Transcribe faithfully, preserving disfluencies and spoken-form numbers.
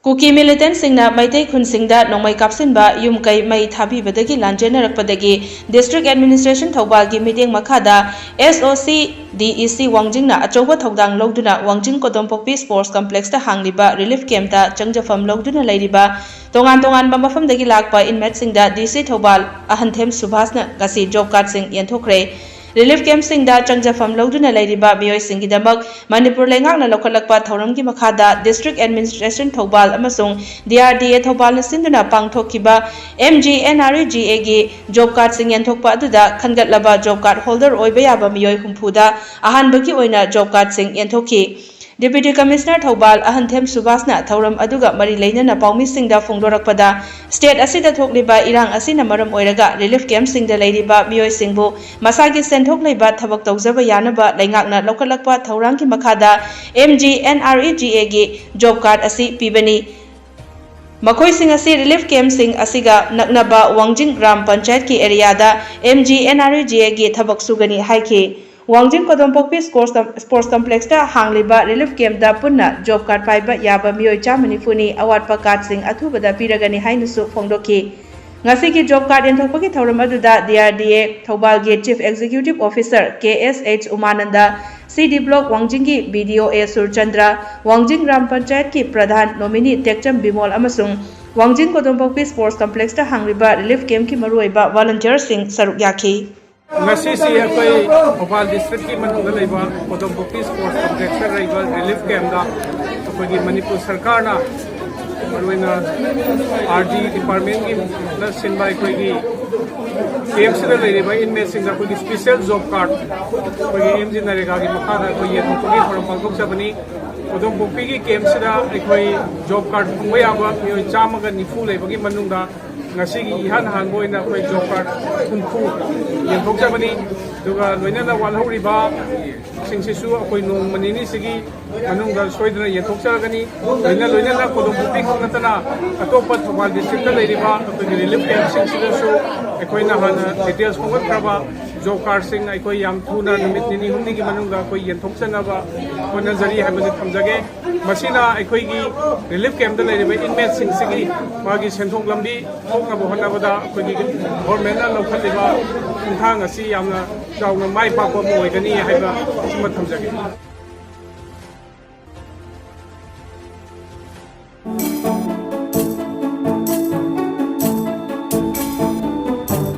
ꯀꯨꯀꯤ ꯃꯤꯂꯤꯇꯦꯟꯠꯁꯤꯡꯅ ꯃꯩꯇꯩ ꯈꯨꯟꯁꯤꯡꯗ ꯅꯣꯡꯃꯩ ꯀꯥꯞꯁꯤꯟꯕ, ꯌꯨꯝ ꯀꯩ ꯃꯩ ꯊꯥꯕꯤꯕꯗꯒꯤ ꯂꯥꯟꯖꯦꯟꯅꯔꯛꯄꯗꯒꯤ ꯗꯤꯁꯇ꯭ꯔꯤꯛ ꯑꯦꯗꯃꯤꯅꯤꯁꯇ꯭ꯔꯦꯁꯟ ꯊꯧꯕꯥꯜꯒꯤ ꯃꯤꯠꯌꯦꯡ ꯃꯈꯥꯗ ꯑꯦꯁ ꯑꯣ ꯁꯤ ꯗꯤ ꯏ ꯁꯤ ꯋꯥꯡꯖꯤꯡꯅ ꯑꯆꯧꯕ ꯊꯧꯗꯥꯡ ꯂꯧꯗꯨꯅ ꯋꯥꯡꯖꯤꯡ ꯀꯣꯗꯣꯝꯄꯣꯛꯄꯤ ꯁ꯭ꯄꯣꯔꯠꯁ ꯀꯝꯄ꯭ꯂꯦꯛꯁꯇ ꯍꯥꯡꯂꯤꯕ ꯔꯤꯂꯤꯐ ꯀꯦꯝꯞꯇ ꯆꯪꯖꯐꯝ ꯂꯧꯗꯨꯅ ꯂꯩꯔꯤꯕ ꯇꯣꯉꯥꯟ ꯇꯣꯉꯥꯟꯕ ꯃꯐꯝꯗꯒꯤ ꯂꯥꯛꯄ ꯏꯟꯃꯦꯠꯁꯤꯡꯗ ꯗꯤ ꯁꯤ ꯊꯧꯕꯥꯜ ꯑꯍꯟꯊꯦꯝ ꯁꯨꯚꯥꯁꯅ ꯉꯁꯤ ꯖꯣꯕ ꯀꯥꯔꯗꯁꯤꯡ ꯌꯦꯟꯊꯣꯛꯈ꯭ꯔꯦ꯫ ꯔꯤꯂꯤꯐ ꯀꯦꯝꯞꯁꯤꯡꯗ ꯆꯪꯖꯐꯝ ꯂꯧꯗꯨꯅ ꯂꯩꯔꯤꯕ ꯃꯤꯑꯣꯏꯁꯤꯡꯒꯤꯗꯃꯛ ꯃꯅꯤꯄꯨꯔ ꯂꯩꯉꯥꯛꯅ ꯂꯧꯈꯠꯂꯛꯄ ꯊꯧꯔꯝꯒꯤ ꯃꯈꯥꯗ ꯗꯤꯁꯇ꯭ꯔꯤꯛ ꯑꯦꯗꯃꯤꯅꯤꯁꯇ꯭ꯔꯦꯁꯟ ꯊꯧꯕꯥꯜ ꯑꯃꯁꯨꯡ ꯗꯤ ꯑꯥꯔ ꯗꯤ ꯑꯦ ꯊꯧꯕꯥꯜꯅ ꯁꯤꯟꯗꯨꯅ ꯄꯥꯡꯊꯣꯛꯈꯤꯕ M G N R E G ꯑꯦꯒꯤ ꯖꯣꯕ ꯀꯥꯔꯗꯁꯤꯡ ꯌꯦꯟꯊꯣꯛꯄ ꯑꯗꯨꯗ ꯈꯟꯒꯠꯂꯕ ꯖꯣꯕ ꯀꯥꯔꯗ ꯍꯣꯜꯗꯔ ꯑꯣꯏꯕ ꯌꯥꯕ ꯃꯤꯑꯣꯏ ꯍꯨꯝꯐꯨꯗ ꯑꯍꯥꯟꯕꯒꯤ ꯑꯣꯏꯅ ꯖꯣꯕ ꯀꯥꯔꯗꯁꯤꯡ ꯌꯦꯟꯊꯣꯛꯈꯤ꯫ ꯗꯦꯄ꯭ꯌꯨꯇꯤ ꯀꯃꯤꯁꯅꯔ ꯊꯧꯕꯥꯜ ꯑꯍꯟꯊꯦꯝ ꯁꯨꯕꯥꯁꯅ ꯊꯧꯔꯝ ꯑꯗꯨꯒ ꯃꯔꯤ ꯂꯩꯅꯅ ꯄꯥꯎꯃꯤꯁꯤꯡꯗ ꯐꯣꯡꯗꯣꯔꯛꯄꯗ, ꯁ꯭ꯇꯦꯠ ꯑꯁꯤꯗ ꯊꯣꯛꯂꯤꯕ ꯏꯔꯥꯡ ꯑꯁꯤꯅ ꯃꯔꯝ ꯑꯣꯏꯔꯒ ꯔꯤꯂꯤꯐ ꯀꯦꯝꯞꯁꯤꯡꯗ ꯂꯩꯔꯤꯕ ꯃꯤꯑꯣꯏꯁꯤꯡꯕꯨ ꯃꯁꯥꯒꯤ ꯁꯦꯟꯊꯣꯛ ꯂꯩꯕ ꯊꯕꯛ ꯇꯧꯖꯕ ꯌꯥꯅꯕ ꯂꯩꯉꯥꯛꯅ ꯂꯧꯈꯠꯂꯛꯄ ꯊꯧꯔꯥꯡꯒꯤ ꯃꯈꯥꯗ M G N R E G ꯑꯦꯒꯤ ꯖꯣꯕ ꯀꯥꯔꯗ ꯑꯁꯤ ꯄꯤꯕꯅꯤ꯫ ꯃꯈꯣꯏꯁꯤꯡ ꯑꯁꯤ ꯔꯤꯂꯤꯐ ꯀꯦꯝꯞꯁꯤꯡ ꯑꯁꯤꯒ ꯅꯛꯅꯕ ꯋꯥꯡꯖꯤꯡ ꯒ꯭ꯔꯥꯝ ꯄꯟꯆꯥꯌꯠꯀꯤ ꯑꯦꯔꯤꯌꯥꯗ M G N R E G ꯑꯦꯒꯤ ꯊꯕꯛ ꯁꯨꯒꯅꯤ ꯍꯥꯏꯈꯤ꯫ ꯋꯥꯡꯖꯤꯡ ꯀꯣꯗꯣꯝꯄꯣꯛꯄꯤ ꯁ꯭ꯄꯣꯔꯠꯁ ꯀꯝ-, ꯁ꯭ꯄꯣꯔꯠꯁ ꯀꯝꯄ꯭ꯂꯦꯛꯁꯇ ꯍꯥꯡꯂꯤꯕ ꯔꯤꯂꯤꯐ ꯀꯦꯝꯞꯇ ꯄꯨꯟꯅ ꯖꯣꯕ ꯀꯥꯔꯗ ꯄꯥꯏꯕ ꯌꯥꯕ ꯃꯤꯑꯣꯏ ꯆꯥꯝꯃ ꯅꯤꯐꯨꯅꯤ꯫ ꯑꯋꯥꯠꯄ ꯀꯥꯔꯗꯁꯤꯡ ꯑꯊꯨꯕꯗ ꯄꯤꯔꯒꯅꯤ ꯍꯥꯏꯅꯁꯨ ꯐꯣꯡꯗꯣꯛꯈꯤ꯫ ꯉꯁꯤꯒꯤ ꯖꯣꯕ ꯀꯥꯔꯗ ꯌꯦꯟꯊꯣꯛꯄꯒꯤ ꯊꯧꯔꯝ ꯑꯗꯨꯗ ꯗꯤ ꯑꯥꯔ ꯗꯤ ꯑꯦ ꯊꯧꯕꯥꯜꯒꯤ ꯆꯤꯐ ꯑꯦꯛꯖꯤꯀ꯭ꯌꯨꯇꯤꯚ ꯑꯣꯐꯤꯁꯥꯔ ꯀꯦ ꯑꯦꯁ ꯑꯩꯆ ꯎꯃꯥꯅꯟꯗ, ꯁꯤ ꯗꯤ ꯕ꯭ꯂꯣꯛ ꯋꯥꯡꯖꯤꯡꯒꯤ ꯕꯤ ꯗꯤ ꯑꯣ ꯑꯦ ꯁꯨꯔꯆꯟꯗ꯭ꯔ, ꯋꯥꯡꯖꯤꯡ ꯒ꯭ꯔꯥꯝ ꯄꯟꯆꯥꯌꯠꯀꯤ ꯄ꯭ꯔꯙꯥꯟ ꯅꯣꯃꯤꯅꯤ ꯇꯦꯛꯆꯝ ꯕꯤꯃꯣꯜ ꯑꯃꯁꯨꯡ ꯋꯥꯡꯖꯤꯡ ꯀꯣꯗꯣꯝꯄꯣꯛꯄꯤ ꯁ꯭ꯄꯣꯔꯠꯁ ꯀꯝꯄ꯭ꯂꯦꯛꯁꯇ ꯍꯥꯡꯂꯤꯕ ꯔꯤꯂꯤꯐ ꯀꯦꯝꯞꯀꯤ ꯃꯔꯨꯑꯣꯏꯕ ꯚꯣꯂꯨꯟꯇꯤꯌꯔꯁꯤꯡ ꯁꯔꯨꯛ ꯌꯥꯈꯤ꯫ ꯉꯁꯤꯁꯤ ꯑꯩꯈꯣꯏ ꯊꯧꯕꯥꯜ ꯗꯤꯁꯇ꯭ꯔꯤꯛꯀꯤ ꯃꯅꯨꯡꯗ ꯂꯩꯕ ꯀꯣꯗꯣꯝꯄꯣꯛꯄꯤ ꯁ꯭ꯄꯣꯔꯠꯁ ꯀꯝꯄ꯭ꯂꯦꯛꯁꯇ ꯂꯩꯕ ꯔꯤꯂꯤꯐ ꯀꯦꯝꯞꯇ ꯑꯩꯈꯣꯏꯒꯤ ꯃꯅꯤꯄꯨꯔ ꯁꯔꯀꯥꯔꯅ, ꯃꯔꯨꯑꯣꯏꯅ ꯑꯥꯔ ꯗꯤ ꯗꯤꯄꯥꯔꯠꯃꯦꯟꯒꯤꯅ ꯁꯤꯟꯕ ꯑꯩꯈꯣꯏꯒꯤ ꯀꯦꯝꯞꯁꯤꯗ ꯂꯩꯔꯤꯕ ꯏꯟꯃꯦꯠꯁꯤꯡꯗ ꯑꯩꯈꯣꯏꯒꯤ ꯁ꯭ꯄꯦꯁꯦꯜ ꯖꯣꯕ ꯀꯥꯔꯗ ꯑꯩꯈꯣꯏꯒꯤ ꯑꯦꯝ ꯖꯤ ꯅꯔꯦꯒꯥꯒꯤ ꯃꯈꯥꯗ ꯑꯩꯈꯣꯏ ꯌꯦꯟꯊꯣꯛꯄꯒꯤ ꯊꯧꯔꯝ ꯄꯥꯡꯊꯣꯛꯆꯕꯅꯤ꯫ ꯀꯣꯗꯣꯝꯄꯣꯛꯄꯤꯒꯤ ꯀꯦꯝꯞꯁꯤꯗ ꯑꯩꯈꯣꯏ ꯖꯣꯕ ꯀꯥꯔꯗ ꯐꯪꯕ ꯌꯥꯕ ꯃꯤꯑꯣꯏ ꯆꯥꯝꯃꯒ ꯅꯤꯐꯨ ꯂꯩꯕꯒꯤ ꯃꯅꯨꯡꯗ ꯉꯁꯤꯒꯤ ꯏꯍꯥꯟ ꯍꯥꯟꯕ ꯑꯣꯏꯅ ꯑꯩꯈꯣꯏ ꯖꯣꯕ ꯀꯥꯔꯗ ꯍꯨꯝꯐꯨ ꯌꯦꯟꯊꯣꯛꯆꯕꯅꯤ꯫ ꯑꯗꯨꯒ ꯂꯣꯏꯅꯅ ꯋꯥꯠꯍꯧꯔꯤꯕ ꯁꯤꯡꯁꯤꯁꯨ ꯑꯩꯈꯣꯏ ꯅꯣꯡꯃ ꯅꯤꯅꯤꯁꯤꯒꯤ ꯃꯅꯨꯡꯗ ꯁꯣꯏꯗꯅ ꯌꯦꯟꯊꯣꯛꯆꯔꯒꯅꯤ꯫ ꯂꯣꯏꯅ ꯂꯣꯏꯅꯅ ꯀꯣꯗꯣꯝꯄꯣꯛꯄꯤ ꯈꯛ ꯅꯠꯇꯅ ꯑꯇꯣꯞꯄ ꯊꯧꯕꯥꯜ ꯗꯤꯁꯇ꯭ꯔꯤꯛꯇ ꯂꯩꯔꯤꯕ ꯑꯩꯈꯣꯏꯒꯤ ꯔꯤꯂꯤꯐ ꯀꯦꯝꯞꯁꯤꯡꯁꯤꯗꯁꯨ ꯑꯩꯈꯣꯏꯅ ꯍꯥꯟꯅ ꯗꯤꯇꯦꯜꯁ ꯈꯣꯝꯒꯠꯈ꯭ꯔꯕ ꯖꯣꯕ ꯀꯥꯔꯗꯁꯤꯡ ꯑꯩꯈꯣꯏ ꯌꯥꯝ ꯊꯨꯅ ꯅꯨꯃꯤꯠ ꯅꯤꯅꯤ ꯍꯨꯝꯅꯤꯒꯤ ꯃꯅꯨꯡꯗ ꯑꯩꯈꯣꯏ ꯌꯦꯟꯊꯣꯛꯆꯅꯕ ꯍꯣꯠꯅꯖꯔꯤ ꯍꯥꯏꯕꯁꯤ ꯊꯝꯖꯒꯦ꯫ ꯃꯁꯤꯅ ꯑꯩꯈꯣꯏꯒꯤ ꯔꯤꯂꯤꯐ ꯀꯦꯝꯞꯇ ꯂꯩꯔꯤꯕ ꯏꯟꯃꯦꯠꯁꯤꯡꯁꯤꯒꯤ ꯃꯥꯒꯤ ꯁꯦꯟꯊꯣꯛ ꯂꯝꯕꯤ ꯊꯣꯛꯅꯕ ꯍꯣꯠꯅꯕꯗ ꯑꯩꯈꯣꯏꯒꯤ ꯒꯣꯔꯃꯦꯟꯅ ꯂꯧꯈꯠꯂꯤꯕ ꯈꯣꯡꯊꯥꯡ ꯑꯁꯤ ꯌꯥꯝꯅ ꯆꯥꯎꯅ ꯃꯥꯏ ꯄꯥꯛꯄ ꯑꯃ ꯑꯣꯏꯒꯅꯤ ꯍꯥꯏꯕ ꯑꯁꯤꯃ ꯊꯝꯖꯒꯦ꯫